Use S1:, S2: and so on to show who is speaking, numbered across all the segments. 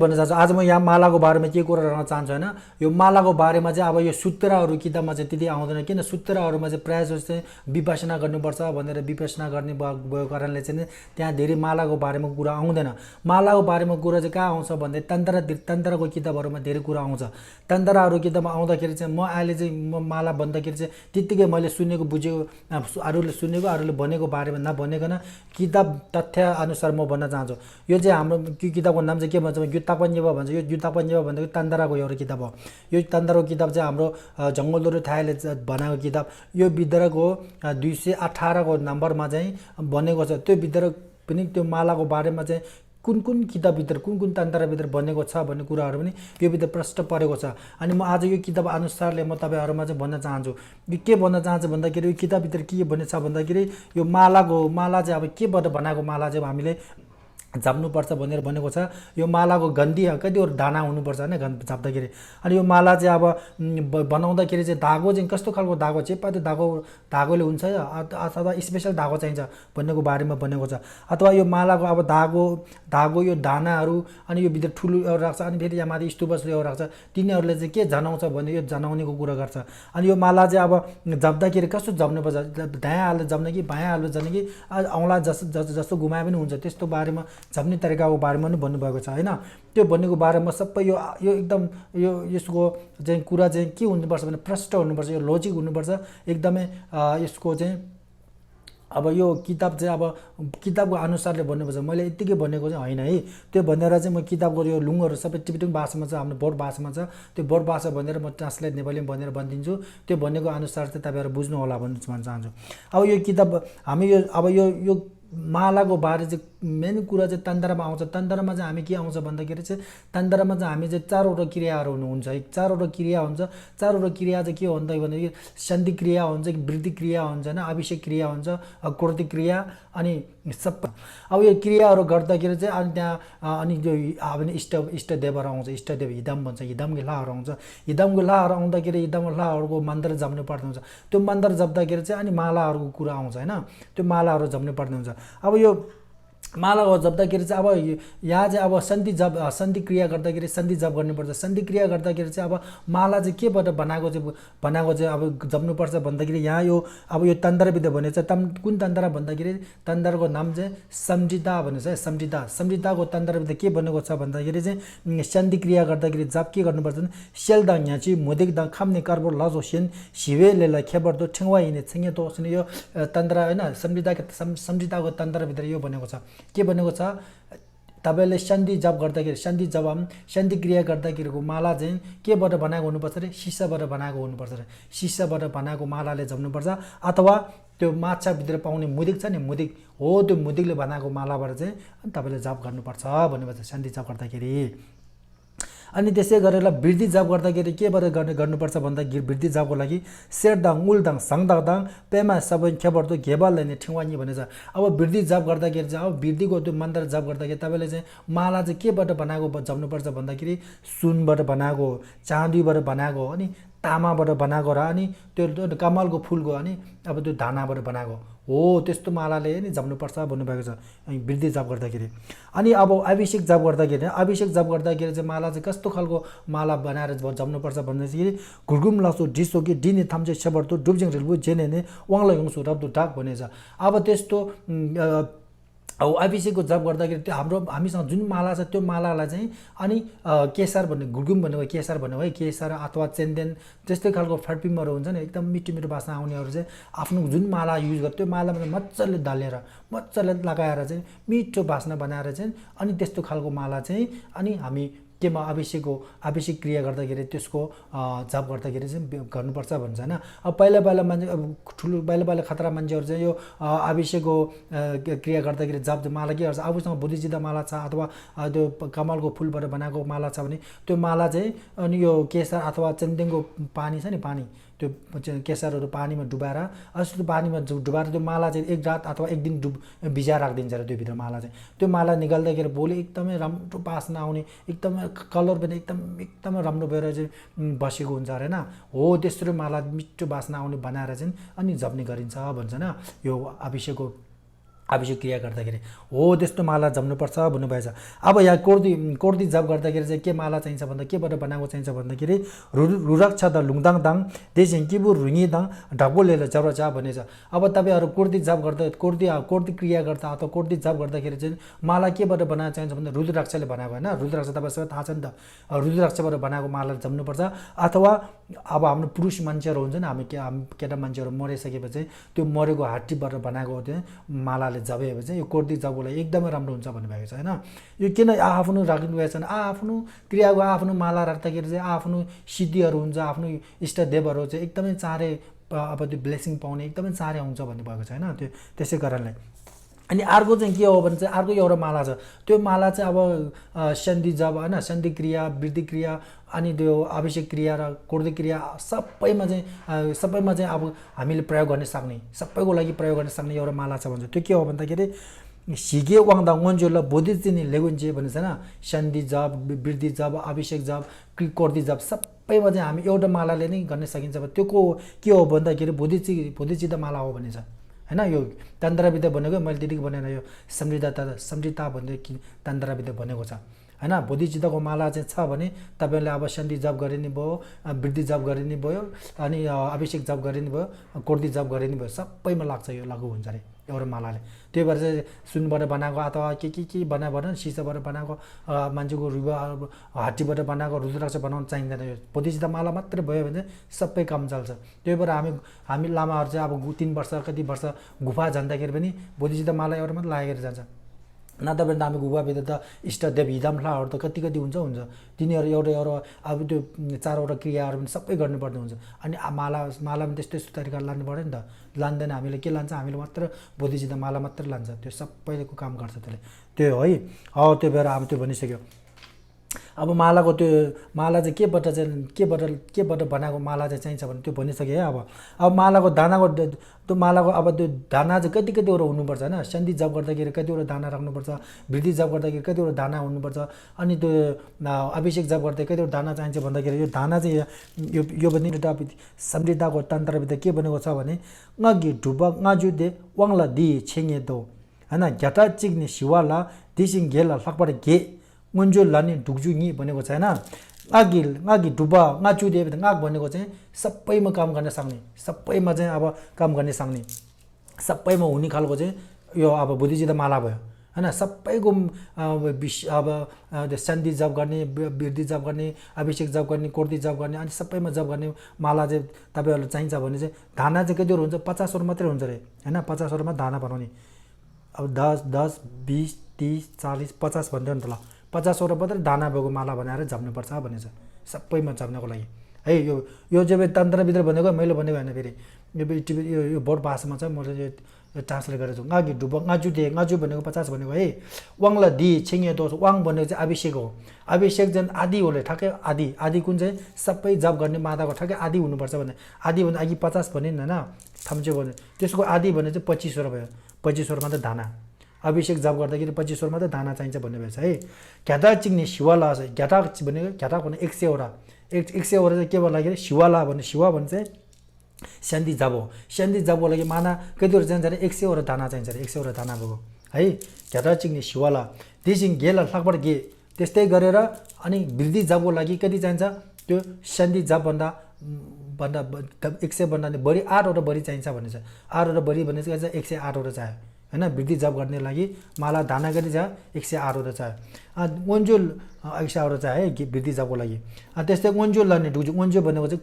S1: भन्न चाहन्छु आज म यहाँ मालाको बारेमा के कुरा गर्न चाहन्छु हैन यो मालाको बारेमा चाहिँ अब यो सूत्रहरू किताबमा चाहिँ त्यति आउँदैन किन सूत्रहरूमा चाहिँ प्रायः जस्तो चाहिँ विपसना गर्नुपर्छ भनेर विपसना गर्ने भएको कारणले चाहिँ त्यहाँ धेरै मालाको बारेमा कुरा आउँदैन मालाको बारेमा कुरा चाहिँ कहाँ आउँछ भन्दै तन्त्रको किताबहरूमा धेरै कुरा आउँछ तन्त्रहरू किताबमा आउँदाखेरि चाहिँ म अहिले चाहिँ म माला भन्दाखेरि चाहिँ त्यतिकै मैले सुनेको बुझेको अरूले सुनेको अरूले भनेको बारेमा नभनेकन किताब तथ्य अनुसार म भन्न चाहन्छु यो चाहिँ हाम्रो किताबको नाम चाहिँ के भन्छ युत्तापञ्जीव भन्छ यो युत्तापञ्जीव भनेको तन्त्रको एउटा किताब हो यो तन्त्रको किताब चाहिँ हाम्रो जङ्गलदुरे थायले बनाएको किताब यो विद्रोहको 218 को नम्बरमा चाहिँ बनेको छ त्यो विद्रोह पनि त्यो मालाको बारेमा चाहिँ कुन किताबभित्र कुन तन्त्रभित्र बनेको छ भन्ने कुराहरू पनि यो भित्र प्रष्ट परेको छ अनि म आज यो किताब अनुसारले म तपाईहरुमा चाहिँ भन्न चाहन्छु यो के भन्न चाहन्छु भन्दाखेरि यो किताबभित्र के भनेछ भन्दाखेरि यो माला चाहिँ अब केबाट बनाएको माला चाहिँ हामीले जाप्नुपर्छ भनेर भनेको छ यो मालाको गन्धी कतिवटा दाना हुनुपर्छ हैन जाप्दाखेरि अनि यो माला चाहिँ अब बनाउँदाखेरि चाहिँ धागो चाहिँ कस्तो खालको धागो चेपातो धागोले हुन्छ अथवा स्पेशल धागो चाहिन्छ भन्नेको बारेमा भनेको छ अथवा यो मालाको अब धागो यो दानाहरू अनि यो भित्र ठुलो एउटा राख्छ अनि फेरि यहाँ माथि स्तुपस्ले एउटा राख्छ तिनीहरूले चाहिँ के जनाउँछ भने यो जनाउनेको कुरा गर्छ अनि यो माला चाहिँ अब जप्दाखेरि कस्तो जप्नुपर्छ दायाँ हातले जप्ने कि बायाँ हातले जप्ने कि औँला जस्तो घुमाए पनि हुन्छ त्यस्तो बारेमा जप्ने तरिकाको बारेमा पनि भन्नुभएको छ हैन त्यो भन्नेको बारेमा सबै यो एकदम यो यसको चाहिँ कुरा चाहिँ के हुनुपर्छ भने प्रष्ट हुनुपर्छ यो लजिक हुनुपर्छ एकदमै यसको चाहिँ अब यो किताब चाहिँ अब किताबको अनुसारले भन्नुपर्छ मैले यतिकै भनेको चाहिँ हैन है त्यो भनेर चाहिँ म किताबको यो लुङहरू सबै टिबेटन भाषामा छ हाम्रो बोर्ड भाषामा छ त्यो बोर्ड भाषा भनेर म ट्रान्सलेट नेपालीमा भनेर भनिदिन्छु त्यो भनेको अनुसार चाहिँ तपाईहरु बुझ्नु होला भन्न चाहन्छु अब यो किताब हामी यो अब यो मालाको बारे चाहिँ मेन कुरा चाहिँ तन्त्रमा आउँछ तन्त्रमा चाहिँ हामी के आउँछ भन्दाखेरि चाहिँ तन्त्रमा चाहिँ हामी चाहिँ चारवटा क्रियाहरू हुन्छ चारवटा क्रिया हुन्छ चारवटा क्रिया चाहिँ के हो भन्दाखेरि सन्धि क्रिया हुन्छ वृद्धि क्रिया हुन्छ हैन अभिषेक क्रिया हुन्छ कृति क्रिया अनि सब अब यो क्रियाहरू गर्दाखेरि चाहिँ अनि त्यहाँ अनि जो हामी इष्टदेवहरू आउँछ इष्टदेव हिदाम भन्छ हिदामको लाहरू आउँछ हिदामको लाहरू आउँदाखेरि हिदामको लाहरूको मन्त्र जप्नु पर्ने हुन्छ त्यो मन्त्र जप्दाखेरि चाहिँ अनि मालाहरूको कुरा आउँछ हैन त्यो मालाहरू जप्नु पर्ने हुन्छ अब यो माला जप्दाखेरि चाहिँ अब यहाँ चाहिँ अब सन्धि क्रिया गर्दाखेरि सन्धि जप गर्नुपर्छ सन्धि क्रिया गर्दाखेरि चाहिँ अब माला चाहिँ केबाट बनाएको चाहिँ अब जप्नुपर्छ भन्दाखेरि यहाँ यो अब यो तन्त्रविद्या भनेको छ कुन तन्त्र भन्दाखेरि तन्त्रको नाम चाहिँ सम्झिता भनेको छ सम्झिताको तन्त्रविद्या के बनेको छ भन्दाखेरि चाहिँ सन्धि क्रिया गर्दाखेरि जप के गर्नुपर्छ भने सेलदाङ याची मोदिकदाङ खाम्ने कार्बो लजो सेन शिवेलेलाई खेबर्दो ठेङ्वा हिने छेङ्गे तोस्ने यो तन्त्र हैन सम्झिताको तन्त्रभित्र यो बनेको छ के बनेको छ तपाईले सन्धि जप गर्दाखेरि सन्धि क्रिया गर्दाखेरिको माला चाहिँ केबाट बनाएको हुनुपर्छ रे शीशाबाट बनाएको हुनुपर्छ रे शीशाबाट बनाएको मालाले जप्नुपर्छ अथवा त्यो माछा भित्र पाउने मुदिक छ नि मुदिक हो त्यो मुदिकले बनाएको मालाबाट चाहिँ तपाईले जप गर्नुपर्छ भन्नुहुन्छ सन्धि जप गर्दाखेरि अनि त्यसै गरेर वृद्धि जप गर्दाखेरि केबाट गर्नुपर्छ भन्दाखेरि वृद्धि जपको लागि शेरदाङ उलदाङ सङदाङ पेमा सबै खेबर्दो घेबल लैने ठेवानी भनेछ अब वृद्धि जप गर्दाखेरि चाहिँ अब वृद्धिको त्यो मन्त्र जप गर्दाखेरि तपाईले चाहिँ माला चाहिँ केबाट बनाएको जप्नुपर्छ भन्दाखेरि सुनबाट बनाएको चाँदीबाट बनाएको अनि तामाबाट बनाएको र अनि त्यो कमलको फूलको अनि अब त्यो धानाबाट बनाएको हो त्यस्तो मालाले नि जप्नुपर्छ भन्नुभएको छ वृद्धि जप गर्दाखेरि अनि अब अभिषेक जप गर्दाखेरि चाहिँ माला चाहिँ कस्तो खालको माला बनाएर जप्नुपर्छ भन्दाखेरि घुर्गुम लसो डिसो कि डिने थाम्चे सेबर्तो डुब्जिङ रेलबु जेने वाङला यङसु रब्दु डाक भनेछ अब त्यस्तो अब अभिषेकको जप गर्दाखेरि त्यो हामीसँग जुन माला छ त्यो मालालाई चाहिँ अनि केसर भन्ने घुर्गुम भनेको केसर भन्ने है केसर अथवा चेन्देन त्यस्तै खालको फर्पिमहरू हुन्छ नि एकदम मिठो बास्ना आउनेहरू चाहिँ आफ्नो जुन माला युज गर्छ त्यो मालामा मज्जाले दलेर मज्जाले लगाएर चाहिँ मिठो बास्ना बनाएर चाहिँ अनि त्यस्तो खालको माला चाहिँ अनि हामी केमा अभिषेक क्रिया गर्दाखेरि त्यसको जप गर्दाखेरि चाहिँ गर्नुपर्छ भन्छ हैन अब पहिला मान्छे अब ठुलो पहिला खतरा मान्छेहरु चाहिँ यो अभिषेकको क्रिया गर्दाखेरि जप माला के गर्छ आफूसँग बुद्धिसिद्ध माला छ अथवा त्यो कमलको फूलबाट बनाएको माला छ भने त्यो माला चाहिँ अनि यो केसर अथवा चन्देङको पानी छ नि पानी त्यो केसरहरु पानीमा डुबाएर अस्ति पानीमा डुबाएर त्यो माला चाहिँ एक रात अथवा एक दिन भिजा राख्दिन्छ र त्यो भित्र माला चाहिँ त्यो माला निकाल्दाखेरि भोलि एकदमै राम्रो बास्ना आउने एकदमै कलर पनि एकदमै राम्रो भएर चाहिँ बसेको हुन्छ हैन हो त्यसरी माला मिठो बास्ना आउने बनाएर चाहिँ अनि जप्ने गरिन्छ भन्छ हैन यो अभिषेक क्रिया गर्दाखेरि हो त्यस्तो माला जप्नुपर्छ भन्नुभएछ। अब यहाँ कोर्दी जप गर्दाखेरि चाहिँ के माला चाहिन्छ भन्दा केबाट बनाएको चाहिन्छ भन्दाखेरि रुरक्ष द लुङदाङ दाङ देसिङ किबु रुङी दाङ ढक्बो लेर जब चा भनेछ। अब तपाईँहरू कोर्दी जप गर्दा कोर्दी क्रिया गर्दा अथवा कोर्दी जप गर्दाखेरि चाहिँ माला केबाट बनाएको चाहिन्छ भन्दा रुद्राक्षले बनाएको होइन, रुद्राक्ष तपाईँसँग थाहा छ नि त, रुद्राक्षबाट बनाएको माला जप्नुपर्छ। अथवा अब हाम्रो पुरुष मान्छेहरू हुन्छ नि, हामी केटा मान्छेहरू मरिसकेपछि त्यो मरेको हड्डीबाट बनाएको चाहिँ मालाले जपेपछि चाहिँ यो कोर्दी जपको लागि एकदमै राम्रो हुन्छ भन्नुभएको छ होइन। यो किन आफ्नो राख्नुभएको छैन, आफ्नो क्रियाको आफ्नो माला राख्दाखेरि चाहिँ आफ्नो सिद्धिहरू हुन्छ, आफ्नो इष्टदेवहरू चाहिँ एकदमै चाँडै अब त्यो ब्लेसिङ पाउने एकदमै चाँडै आउँछ भन्नुभएको छ होइन। त्यो त्यसै कारणले अनि अर्को चाहिँ के हो भने चाहिँ अर्को एउटा माला छ, त्यो माला चाहिँ अब सन्धि जप होइन, सन्धि क्रिया, वृद्धि क्रिया अनि त्यो अभिषेक क्रिया र कोर्दी क्रिया सबैमा चाहिँ अब हामीले प्रयोग गर्न सक्ने, सबैको लागि प्रयोग गर्न सक्ने एउटा माला छ भन्छ। त्यो के हो भन्दाखेरि सिगे वाङदा वन्जुल बोधिचिनी लेगुन्जे भनेको छैन, सन्धि जप, वृद्धि जप, अभिषेक जप, कोर्दी जप सबैमा चाहिँ हामी एउटा मालाले नै गर्न सकिन्छ। त्यो के हो भन्दाखेरि बोधिचित माला हो भनेछ होइन। यो तन्त्रविद्या भनेको मैले त्यतिकै भनेन, यो समृद्धता भन्ने तन्त्रविद्या भनेको छ होइन। बोधिचितको माला चाहिँ छ भने तपाईँले अब सन्धि जप गरिने भयो, वृद्धि जप गरिने भयो, अनि अभिषेक जप गरिने भयो, कोर्दी जप गरिने भयो, सबैमा लाग्छ, यो लागु हुन्छ अरे एउटा मालाले। त्यही भएर चाहिँ सुनबाट बनाएको अथवा के बनायो भने सिसाबाट बनाएको, मान्छेको हड्डीबाट बनाएको रुद्राक्ष बनाउनु चाहिँदैन। यो बोधिचित माला मात्रै भयो भने सबै काम चल्छ। त्यही भएर हामी लामाहरू चाहिँ अब 3 वर्ष कति वर्ष गुफा जाँदाखेरि पनि बोधिचित माला एउटा मात्रै लागेर जान्छ। नत्र भने त हामी गुफाभित्र त इष्टदेव हिदामलाहरू त कति हुन्छ तिनीहरू एउटा अब त्यो 4वटा क्रियाहरू पनि सबै गर्नुपर्ने हुन्छ। अनि माला पनि त्यस्तै तरिकाले लानु पऱ्यो नि त, लाँदैन। हामीले के लान्छ, हामीले मात्र बोधिचित माला मात्रै लान्छ, त्यो सबैको काम गर्छ त्यसले, त्यो है। त्यो भएर अब त्यो भनिसक्यो। अब मालाको त्यो माला चाहिँ केबाट बनाएको माला चाहिँ चाहिन्छ भने त्यो भनिसकेँ है। अब मालाको त्यो मालाको अब त्यो दाना चाहिँ कतिवटा हुनुपर्छ होइन। सन्धि जप गर्दाखेरि कतिवटा दाना राख्नुपर्छ, वृद्धि जप गर्दाखेरि कतिवटा दाना हुनुपर्छ, अनि त्यो अभिषेक जप गर्दा कतिवटा दाना चाहिन्छ भन्दाखेरि यो दाना चाहिँ यो पनि एउटा समृद्धको तन्त्रविद्या के बनेको छ भने ngagi ढुबा ngaju दे वाङला दि छेङे दो होइन, घ्याटा चिग्ने शिवाला दिसिङ गेला लकबाट गे मुन्जो लाने ढुक्जुङी भनेको छ होइन। ngagi ढुबा ngaju दे ngak भनेको चाहिँ सबैमा काम गर्न सक्ने, सबैमा चाहिँ अब काम गर्न सक्ने, सबैमा हुने खालको चाहिँ यो अब बोधिचित माला भयो होइन। सबैको अब सन्धि जप गर्ने, वृद्धि जप गर्ने, अभिषेक जप गर्ने, कोर्दी जप गर्ने, अनि सबैमा जप गर्ने माला चाहिँ तपाईँहरूलाई चाहिन्छ भने चाहिँ दाना चाहिँ कतिवटा हुन्छ, 50वटा मात्रै हुन्छ अरे होइन। 50वटामा दाना बनाउने, अब 10, 20, 30, 40, 50 भन्दै नि त ल, 50वटा मात्रै दाना भएको माला बनाएर जप्नुपर्छ भनेछ सबैमा जप्नको लागि है। यो चाहिँ तन्त्रभित्र भनेको मैले भनेको होइन, फेरि यो बोर्ड भाषामा छ, मैले यो ट्रान्सलेट गरेको छु। ngagi ढुबा ngaju भनेको 50 भनेको है। वाङला दि छिङे दोष, वाङ भनेको चाहिँ अभिषेक हो। अभिषेक चाहिँ आदि होले ठ्याक्कै आदि कुन चाहिँ सबै जप गर्ने माताको ठ्याक्कै आदि हुनुपर्छ भने, आदि भने अघि 50 भनिन् होइन, थम्च्यो भने त्यसको आदि भने चाहिँ 25वटा भयो, 25वटा मात्रै दाना। अभिषेक जप गर्दाखेरि 25वटा मात्रै दाना चाहिन्छ भन्ने भएछ है। घ्याटा चिग्ने शिवाला छ, घ्याटा भने 100वटा, 100वटा चाहिँ के भयो लाग्यो, शिवाला भने शिवा भने चाहिँ सन्धि जप हो। सन्धि जपको लागि माना कतिवटा चाहिन्छ अरे, 100वटा दाना चाहिन्छ अरे, 100वटा दाना भएको है। घ्याटा चिग्ने शिवाला दिसिङ गेला लकबाट गे, त्यस्तै गरेर अनि वृद्धि जपको लागि कति चाहिन्छ, त्यो सन्धि जपभन्दा 100भन्दा बढी 8वटा बढी चाहिन्छ भन्ने छ। 8वटा बढी भने चाहिँ 108वटा चाहियो होइन। वृद्धि जप गर्ने लागि माला दाना कति छ, 108वटा चाहियो। वन्जुल 108वटा चाहियो है वृद्धि जपको लागि। त्यस्तै वन्जुल लाने ढुक्जु, वन्जु भनेको चाहिँ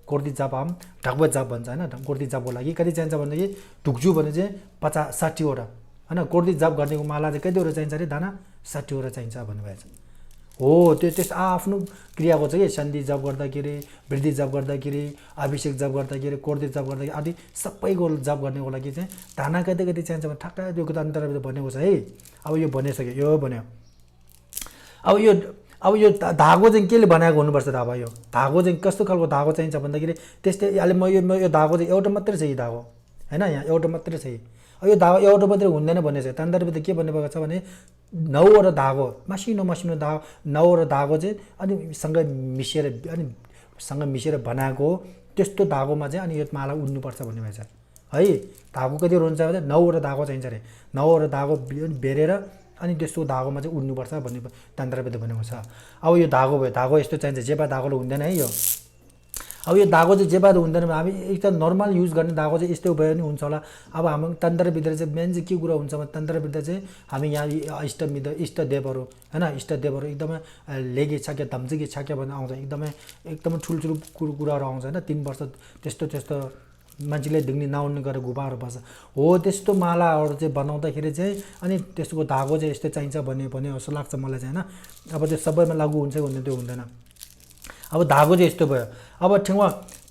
S1: कोर्दी जप आम ढाकबा जप भन्छ होइन। कोर्दी जपको लागि कति चाहिन्छ भनेदेखि ढुक्जु भने चाहिँ 60वटा होइन। कोर्दी जप गर्नेको माला चाहिँ कतिवटा चाहिन्छ अरे, दाना 60वटा चाहिन्छ भन्नुभएको छ हो। त्यस आफ्नो क्रियाको चाहिँ सन्धि जप गर्दाखेरि, वृद्धि जप गर्दाखेरि, अभिषेक जप गर्दाखेरि, कोर्दी जप गर्दाखेरि आदि सबैको जप गर्नेको लागि चाहिँ दाना कति चाहिन्छ भने ठ्याक्कै त्यो तन्त्रले भनेको छ है। अब यो भनिसक्यो, यो भन्यो। अब यो धागो चाहिँ केले बनाएको हुनुपर्छ त। अब यो धागो चाहिँ कस्तो खालको धागो चाहिन्छ भन्दाखेरि त्यस्तै अहिले यो धागो चाहिँ एउटा मात्रै छ, यो धागो होइन, यहाँ एउटा मात्रै छ। यो धागो एउटा मात्रै हुँदैन भन्ने छ तन्त्रले के भन्नुभएको छ भने 9वटा धागो, मसिनो धागो, 9वटा धागो चाहिँ अनि सँग मिसेर बनाएको त्यस्तो धागोमा चाहिँ अनि यो माला उड्नुपर्छ भन्ने भएछ है। धागो कति हुन्छ भने 9वटा धागो चाहिन्छ अरे। 9वटा धागो बेरेर अनि त्यसको धागोमा चाहिँ उड्नुपर्छ भन्ने तन्त्रविध भनेको छ। अब यो धागो भयो, धागो यस्तो चाहिन्छ, जेबा धागोले हुँदैन है यो। अब यो धागो चाहिँ जेबा हुँदैन, हामी एकदम नर्मल युज गर्ने धागो चाहिँ यस्तो भयो भने हुन्छ होला। अब हाम्रो तन्त्रविद्या चाहिँ मेन चाहिँ के कुरा हुन्छ भने तन्त्रविद्या चाहिँ हामी यहाँ इष्टदेवहरू होइन, इष्टदेवहरू एकदमै लेगे छाके धम्चेके छाके भन्ने आउँछ, एकदमै ठुल्ठुलो कुराहरू आउँछ होइन। 3 वर्ष त्यस्तो मान्छेले दिग्ने नआउने गरेर घुपाहरू पर्छ हो। त्यस्तो मालाहरू चाहिँ बनाउँदाखेरि चाहिँ अनि त्यसको धागो चाहिँ यस्तो चाहिन्छ भन्ने जस्तो लाग्छ मलाई चाहिँ होइन। अब त्यो सबैमा लागु हुन्छ कि हुँदैन त्यो हुँदैन। अब धागो चाहिँ यस्तो भयो। अब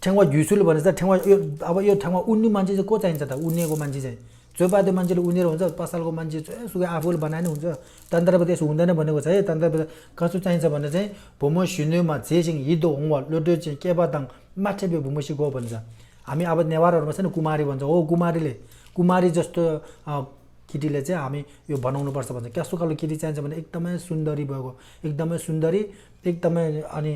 S1: ठेङ्वा झुसुल भने चाहिँ ठेङ्वा यो अब यो ठेङ्वा उन्ने मान्छे चाहिँ को चाहिन्छ त? उन्नेको मान्छे चाहिँ चोपाते मान्छेले उनेर हुन्छ, पसलको मान्छे सुकै आफूले बनाए नै हुन्छ। तन्त्रविध त्यसो हुँदैन भनेको छ है। तन्त्रविध कसो चाहिन्छ भने चाहिँ भुमो सिन्युमा जेसिङ हिदो होङवा लोटो चाहिँ केबाताङ माछे बे भुमोसी गो भन्छ। हामी अब नेवारहरूमा छ नि कुमारी भन्छ हो, कुमारी जस्तो केटीले चाहिँ हामी यो बनाउनुपर्छ भन्छ। कस्तो खालको केटी चाहिन्छ भने एकदमै सुन्दरी भएको, एकदमै सुन्दरी, एकदमै अनि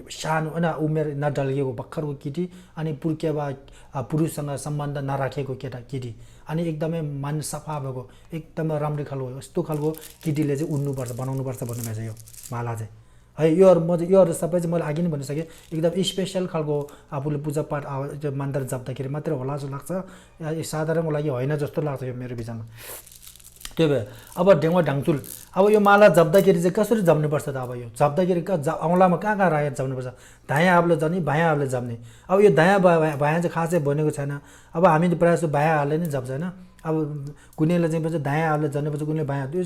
S1: सानो होइन उमेर नढल्किएको भर्खरको केटी अनि पुरुषसँग सम्बन्ध नराखेको केटी अनि एकदमै मन सफा भएको एकदमै राम्रो खालको यस्तो खालको केटीले चाहिँ उड्नुपर्छ बनाउनुपर्छ भन्नुभएको छ यो माला चाहिँ है। योहरू सबै चाहिँ मैले अघि नै भनिसकेँ, एकदम स्पेसल खालको आफूले पूजापाठ मन्त्र जप्दाखेरि मात्रै होला जस्तो लाग्छ, साधारणको लागि होइन जस्तो लाग्छ यो मेरो विचारमा। त्यो भयो। अब ढेङ्वा ढाङचुल, अब यो माला जप्दाखेरि चाहिँ कसरी जप्नुपर्छ त? अब यो जप्दाखेरि औँलामा कहाँ राखेर जप्नुपर्छ? दायाँ हातले जप्ने, बायाँ हातले जप्ने। अब यो दायाँ बायाँ चाहिँ खासै बनेको छैन। अब हामी त प्रायः जस्तो बायाँ हातले नै जप्छ होइन। अब कुनैले चाहिँ भन्छ दायाँ हातले जप्नुपर्छ, कुनैले बायाँ, त्यो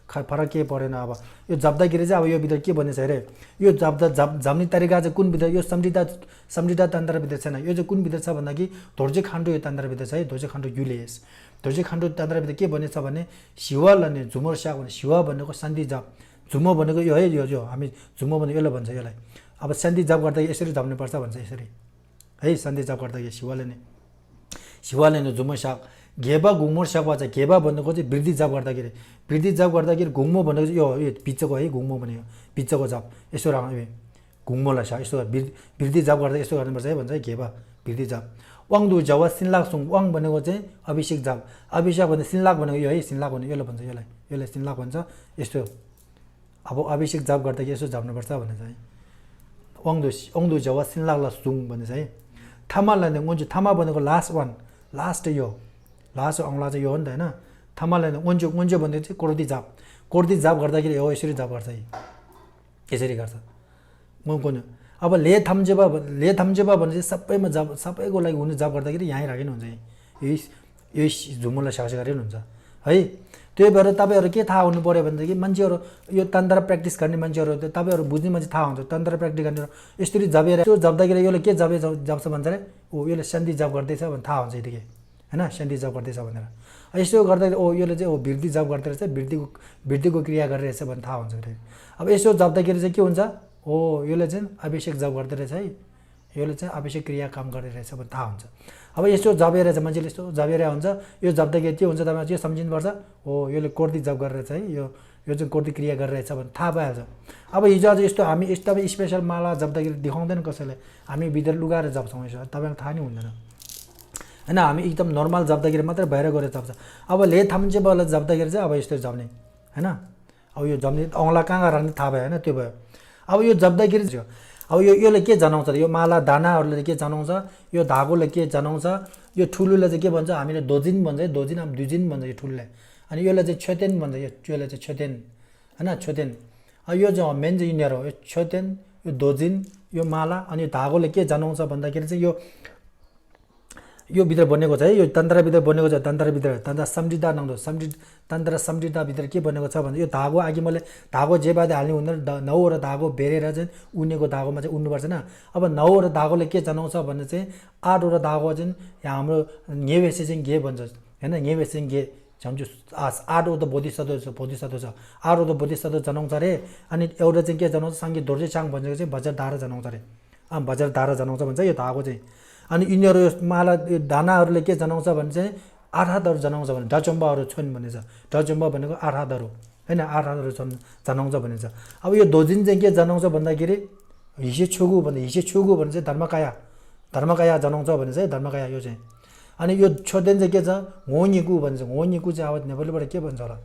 S1: फरक केही परेन। अब यो जप्दाखेरि चाहिँ अब यो भित्र के भनिन्छ अरे, यो जप्ने तरिका चाहिँ कुन भित्र, यो सम्झिता तन्त्रविद्या छैन। यो चाहिँ कुन भित्र छ भन्दाखेरि धोर्जे खान्डो यो तन्त्रविद्या छ है। धोर्जे खान्डो युलेस धोर्जे खान्डो तन्त्रविद्या के भनेछ भने शिवल अनि झुमर स्याक भने शिव भनेको शान्ति जप, झुमो भनेको यो है, यो हामी झुमो भनेको यसलाई भन्छ यसलाई। अब शान्ति जप गर्दा यसरी जप्नुपर्छ भन्छ यसरी है। शान्ति जप गर्दाखेरि शिवले नै झुमो स्याक घेबा घुङ्मो स्याक भन्छ। घेबा भनेको चाहिँ वृद्धि जप गर्दाखेरि घुङ्मो भनेको चाहिँ यो पिच्चको है, घुङ्मो भनेको पिच्चको जप यसो घुङ्मोलाई स्याक यसो वृद्धि जप गर्दा यसो गर्नुपर्छ है भन्छ है घेबा वृद्धि जप। वाङदु जवा सिन्लाक सुङ, वाङ भनेको चाहिँ अभिषेक जप, अभिषेक भने सिन्लाक भनेको यो है, सिन्लाक भनेको यसलाई भन्छ, यसलाई सिन्लाक भन्छ यस्तो। अब अभिषेक जप गर्दाखेरि यसो जप्नुपर्छ भनेर चाहिँ वाङदु जवा सिन्लाकलाई सुङ भनेछ है। थामालाई ओन्जु, थामा भनेको लास्ट यो लास्ट औँला चाहिँ यो हो नि त होइन। थामालाई ओन्जो भनेको चाहिँ कोर्दी जाप गर्दाखेरि हो यसरी जाप गर्छ है, यसरी गर्छ कुन। अब ले थम्जेबा भने चाहिँ सबैमा जाप, सबैको लागि हुने जाप गर्दाखेरि यहीँ राखिनु हुन्छ यही झुमुलाई साक्ष गरे हुन्छ है। त्यही भएर तपाईँहरू के थाहा हुनु पऱ्यो भनेदेखि मान्छेहरू यो तन्त्र प्र्याक्टिस गर्ने मान्छेहरू तपाईँहरू बुझ्ने मान्छे थाहा हुन्छ। तन्त्र प्र्याक्टिस गर्ने यसरी जपेर त्यो जप्दाखेरि यसले के जप्छ भन्छ अरे, ओ यसले शान्ति जप गर्दैछ भने थाहा हुन्छ यतिकै होइन, शान्ति जप गर्दैछ भनेर। यसो गर्दाखेरि ओ यसले चाहिँ वृद्धि जप गर्दै रहेछ, वृद्धिको क्रिया गरिरहेछ भने थाहा हुन्छ। अब यसो जप्दाखेरि चाहिँ के हुन्छ, ओ यसले चाहिँ अभिषेक जप गर्दै रहेछ है, यसले चाहिँ अभिषेक क्रिया काम गरिरहेछ भने थाहा हुन्छ। अब यसो जपेर चाहिँ मान्छेले यस्तो जपेर हुन्छ, यो जप्दाखेरि के हुन्छ तपाईँले चाहिँ सम्झिनुपर्छ, हो यसले कोर्दी जप गरिरहेछ है, यो चाहिँ कोर्दी क्रिया गरिरहेछ भने थाहा भइहाल्छ। अब हिजो आज यस्तो हामी एकदमै स्पेसल माला जप्दाखेरि देखाउँदैन कसैले, हामी भित्र लुगाएर जप्छौँ यसो, तपाईँलाई थाहा नै हुँदैन होइन। हामी एकदम नर्मल जप्दाखेरि मात्रै बाहिर गएर जप्छ। अब ले थाम्चेबालाई जप्दाखेरि चाहिँ अब यस्तो जप्ने होइन। अब यो जप्ने औँला कहाँ राख्ने थाहा भयो होइन, त्यो भयो। अब यो जप्दाखेरि अब यसले के जनाउँछ, यो माला दानाहरूले के जनाउँछ, यो धागोले के जनाउँछ, यो ठुलोले चाहिँ के भन्छ, हामीले दोजिन भन्छ, दोजिन अब दुजिन भन्छ यो ठुलोले, अनि यसले चाहिँ छोतेन भन्छ, यसले चाहिँ छोतेन होइन, छोतेन। यो चाहिँ मेन चाहिँ यिनीहरू हो, यो छोतेन, यो दोजिन, यो माला। अनि धागोले के जनाउँछ भन्दाखेरि चाहिँ यो भित्र बनेको छ है, यो तन्त्रभित्र बनेको छ, तन्त्र सम्झिँदा नहुँदो तन्त्र सम्झिँदाभित्र के बनेको छ भने यो धागो अघि मैले धागो जे बादे हाल्ने हुँदैन, 9वटा धागो बेरेर चाहिँ उनेको धागोमा चाहिँ उड्नुपर्छ न। अब 9वटा धागोले के जनाउँछ भने चाहिँ 8वटा धागो चाहिँ यहाँ हाम्रो नेवेसे चाहिँ गे भन्छ होइन, नेवेसे चाहिँ गे झन्जु 8वटा बोधिसत्व छ, 8वटा बोधिसत्व जनाउँछ अरे। अनि एउटा चाहिँ के जनाउँछ, सङ्गीत धोर्जे चाङ भनेको चाहिँ बजरधारा जनाउँछ अरे, बजरधारा जनाउँछ भन्छ यो धागो चाहिँ। अनि यिनीहरू माला दानाहरूले के जनाउँछ भने चाहिँ 8 हातहरू जनाउँछ भने डचम्बाहरू छन् भनेछ। डचम्बा भनेको 8 हातहरू होइन, 8 हातहरू जनाउँछ भनेछ। अब यो दोजिन चाहिँ के जनाउँछ भन्दाखेरि हिसे छुगु भने चाहिँ धर्मकाया धर्मकाया जनाउँछ भने चाहिँ धर्मकाया यो चाहिँ। अनि यो छोडेन चाहिँ के छ होनिकु भन्छ। होनिकु चाहिँ अब नेपालीबाट के भन्छ होला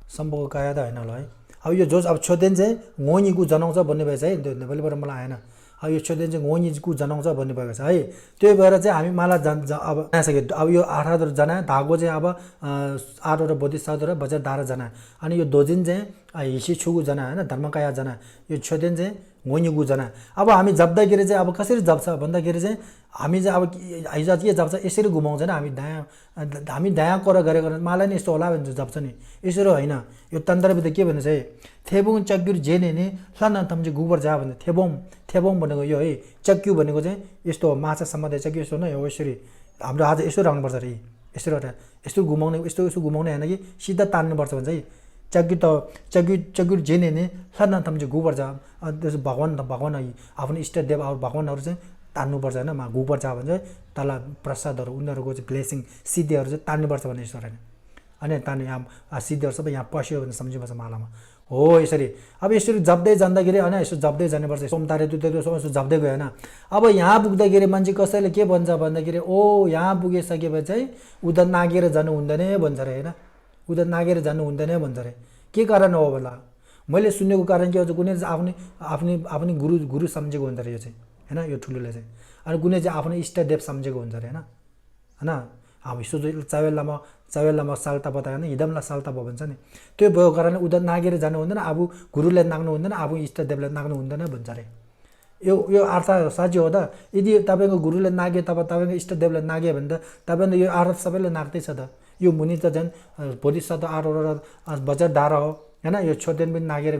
S1: सम्भोग काया त होइन होला है। अब यो जो अब छोडेन चाहिँ होनिकु जनाउँछ भन्ने भएछ है, त्यो नेपालीबाट मलाई आएन। अब यो छोडेन चाहिँ होनिकु जनाउँछ भन्ने भएको छ है। त्यो भएर चाहिँ हामी माला अब नसके अब यो 8 जना धागो चाहिँ अब 8 बोधिसत्व र बजार 12 जना। अनि यो दोजिन चाहिँ हिसी छुगु जना होइन, धर्मकाया जना। यो छोडेन चाहिँ होनिगु जना। अब हामी जप्दाखेरि चाहिँ अब कसरी जप्छ भन्दाखेरि चाहिँ हामी चाहिँ अब हिजो के जप्छ यसरी घुमाउँछ नि, हामी दायाँ कर गरेको मलाई नि यस्तो होला भने जप्छ नि, यसरी होइन। यो तन्त्रविधि के भन्छ है, थेबुङ चक्युर जेने नि लन थम चाहिँ गुबर जा भन्ने थेबोङ भनेको यो है। चक्यु भनेको चाहिँ यस्तो माछा सम्बन्धी चक्यु यस्तो न, यो यसरी हाम्रो आज यसो राख्नुपर्छ अरे, यसरी यस्तो घुमाउने यस्तो घुमाउने होइन कि सिधा तान्नुपर्छ भन्छ है। चक्यु जेने नि लन थम चाहिँ गुबर जा, त्यसो भगवान आफ्नो इष्टदेव अब भगवानहरू चाहिँ तान्नुपर्छ होइन, गुबर जा भन्छ तल प्रसादहरू उनीहरूको चाहिँ ब्लेसिङ सिद्धिहरू चाहिँ तान्नुपर्छ भन्ने यस्तो होइन। अनि तान्ने यहाँ सिद्धिहरू सबै यहाँ पस्यो भने सम्झिनुपर्छ मालामा हो यसरी। अब यसरी जप्दै जाँदाखेरि होइन यसो जप्दै जानुपर्छ, सोमतारे त्यो यसो जप्दै गयो होइन। अब यहाँ पुग्दाखेरि मान्छे कसैले के भन्छ भन्दाखेरि ओ यहाँ पुगिसकेपछि चाहिँ उता नागेर जानु हुँदैन भन्छ अरे होइन, उता नागेर जानु हुँदैन भन्छ अरे। के कारण हो होला मैले सुनेको कारण के हो, कुनै आफ्नै गुरु सम्झेको हुन्छ अरे यो चाहिँ होइन, यो ठुलोले चाहिँ। अनि कुनै चाहिँ आफ्नो इष्टदेव सम्झेको हुन्छ अरे होइन। अब यसो चावेल लामा साल्ता बतायो होइन, हिदमला साल्ता भयो भन्छ नि। त्यो भएको कारणले उता नागेर जानु हुँदैन, अब गुरुलाई नाग्नु हुँदैन, अब इष्टदेवलाई नाग्नु हुँदैन भन्छ अरे। यो अर्थ साँच्चै हो त। यदि तपाईँको गुरुले नागे तपाईँको इष्टदेवलाई नाग्यो भने त तपाईँले यो अर्थ सबैले नाग्दैछ त। यो मुनि त झन् बोधिसत्व 8 बजार 12 हो होइन। यो छोडेन पनि नागेर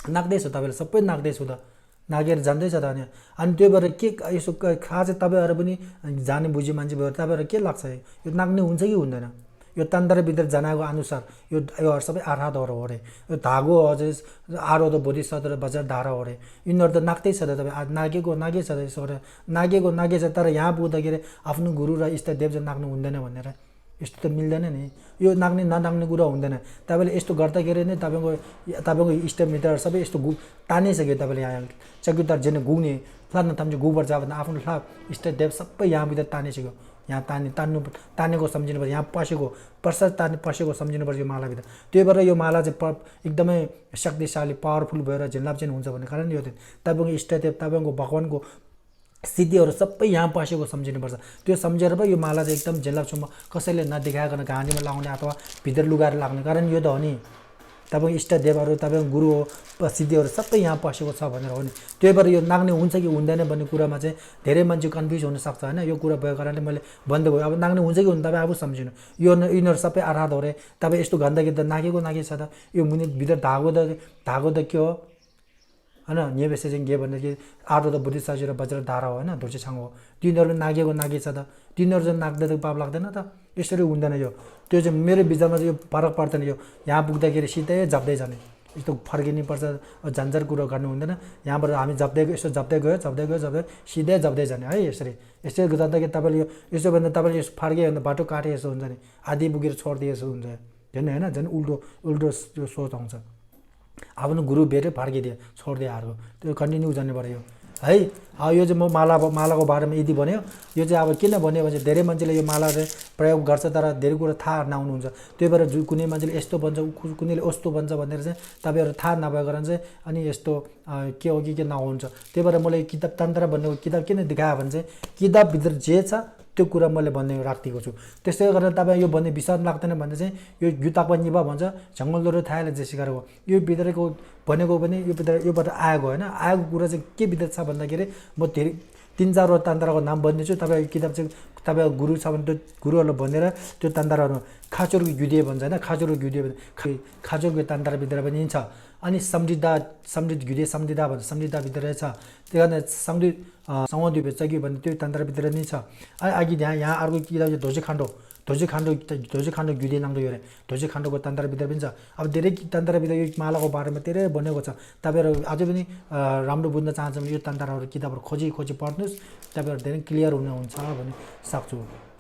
S1: नाग्दैछ, तपाईँले सबै नाग्दैछु त, नागेर जान्दैछ त। अनि त्यो भएर के यसो खास तपाईँहरू पनि जाने बुझी मान्छे भएर तपाईँहरू के लाग्छ यो नाग्ने हुन्छ कि हुँदैन? यो तन्त्रभित्र जनाएको अनुसार यो सबै आराधहरू हो अरे। यो धागो अझै 8 बोधिसत्व र बजार 12 हो अरे। यिनीहरू त नाग्दैछ त, तपाईँ नागेछ त यसो नागेछ। तर यहाँ पुग्दाखेरि आफ्नो गुरु र इष्टदेव चाहिँ नाग्नु हुँदैन भनेर यस्तो त मिल्दैन नि। यो नाग्ने ननाग्ने कुरा हुँदैन। तपाईँले यस्तो गर्दाखेरि नै तपाईँको इष्टमित्रहरू सबै यस्तो तानिसक्यो। तपाईँले यहाँ चक्युतार जेने गुग्ने फ्लान थाम चाहिँ गुबर जा भन्दा आफ्नो इष्टदेव सबै यहाँभित्र तानिसक्यो। यहाँ तानेको सम्झिनुपर्छ, यहाँ पसेको प्रसाद पसेको सम्झिनुपर्छ यो मालाभित्र। त्यही भएर यो माला चाहिँ एकदमै शक्तिशाली पावरफुल भएर झिल्लाप चाहिँ हुन्छ भन्ने कारण यो तपाईँको इष्टदेव तपाईँको भगवानको सिद्धिहरू सबै यहाँ पसेको सम्झिनुपर्छ। त्यो सम्झेर पो यो माला चाहिँ एकदम झेल्लापसम्म कसैले नदेखाइकन घाँटीमा लगाउने अथवा भित्र लुगाएर लाग्ने कारण यो त हो नि। तपाईँको इष्टदेवहरू तपाईँको गुरु हो सिद्धिहरू सबै यहाँ पसेको छ भनेर हो नि। त्यही भएर यो नाग्ने हुन्छ कि हुँदैन भन्ने कुरामा चाहिँ धेरै मान्छे कन्फ्युज हुनसक्छ होइन। यो कुरा भएको कारणले मैले भन्दै गयो। अब नाग्ने हुन्छ कि हुँदैन तपाईँ आफू सम्झिनु। यिनीहरू सबै आराध हो रे। तपाईँ यस्तो गर्दाखेरि त नागेको छ त। यो मुनि भित्र धागो त के हो होइन, नेबेसे चाहिँ के भन्दाखेरि 8 बोधिसत्व र बजार 12 हो होइन, धुर्चेछाङ हो। तिनीहरू नागेछ त, तिनीहरू चाहिँ नाग्दा त पाप लाग्दैन त, यसरी हुँदैन। यो त्यो चाहिँ मेरो विचारमा चाहिँ यो फरक पर्दैन। यो यहाँ पुग्दाखेरि सिधै जप्दै जाने, यस्तो फर्किनु पर्छ, झन्झट कुरो गर्नु हुँदैन। यहाँबाट हामी जप्दै गयो सिधै जप्दै जाने है। यसरी जाँदाखेरि तपाईँले यसो भन्दा तपाईँले यसो फर्कियो भने बाटो काटे यसो हुन्छ नि, आधी पुगेर छोडिदिए यसो हुन्छ होइन। झन् उल्टो त्यो सोच आउँछ। आफ्नो गुरु भेट्यो फर्किदियो छोडिदियो अर्को, त्यो कन्टिन्यू जानु पऱ्यो है। यो चाहिँ म मालाको बारेमा यदि भन्यो। यो चाहिँ अब किन भन्यो भने धेरै मान्छेले यो माला चाहिँ प्रयोग गर्छ तर धेरै कुरा थाहा नहुनुहुन्छ। त्यही भएर कुनै मान्छेले यस्तो भन्छ कुनैले यस्तो भन्छ भनेर चाहिँ तपाईँहरू थाहा नभएको कारण चाहिँ अनि यस्तो के हो कि के नहुन्छ। त्यही भएर मैले किताब तन्त्र भन्ने किताब किन देखायो भने चाहिँ किताबभित्र जे छ त्यो कुरा मैले भन्ने राखिदिएको छु। त्यसै गरेर तपाईँ यो भन्ने विश्वास लाग्दैन भने चाहिँ यो युताको निभा भन्छ झङ्गलदोरो थाहाले जे सिकाएको यो भित्रको भनेको पनि योबाट आएको होइन। आएको कुरा चाहिँ के भित्र छ भन्दाखेरि म धेरै 3-4 तन्त्रको नाम भनिदिन्छु। तपाईँ किताब चाहिँ तपाईँको गुरु छ भने त्यो गुरुहरूलाई भनेर त्यो तन्त्रहरू खाचोरको युद्धे भन्छ होइन, खाचोरको तन्त्रभित्र पनि छ। अनि समृद्ध घुदे समृद्ध भन्छ, समृद्धभित्र छ। त्यही कारण सङ्गद्वीप चकी भन्ने त्यो तन्त्रभित्र नै छ। अघि यहाँ अर्को किताब ध्वजेखाण्डो घुदे नाम यो ध्वजेखाण्डोको तन्त्रभित्र पनि छ। अब धेरै तन्त्रभित्र यो मालाको बारेमा धेरै बनेको छ। तपाईँहरू अझै पनि राम्रो बुझ्न चाहन्छ भने यो तन्त्रहरू किताबहरू खोजी पढ्नुहोस्, तपाईँहरू धेरै क्लियर हुनुहुन्छ भन्ने सक्छु।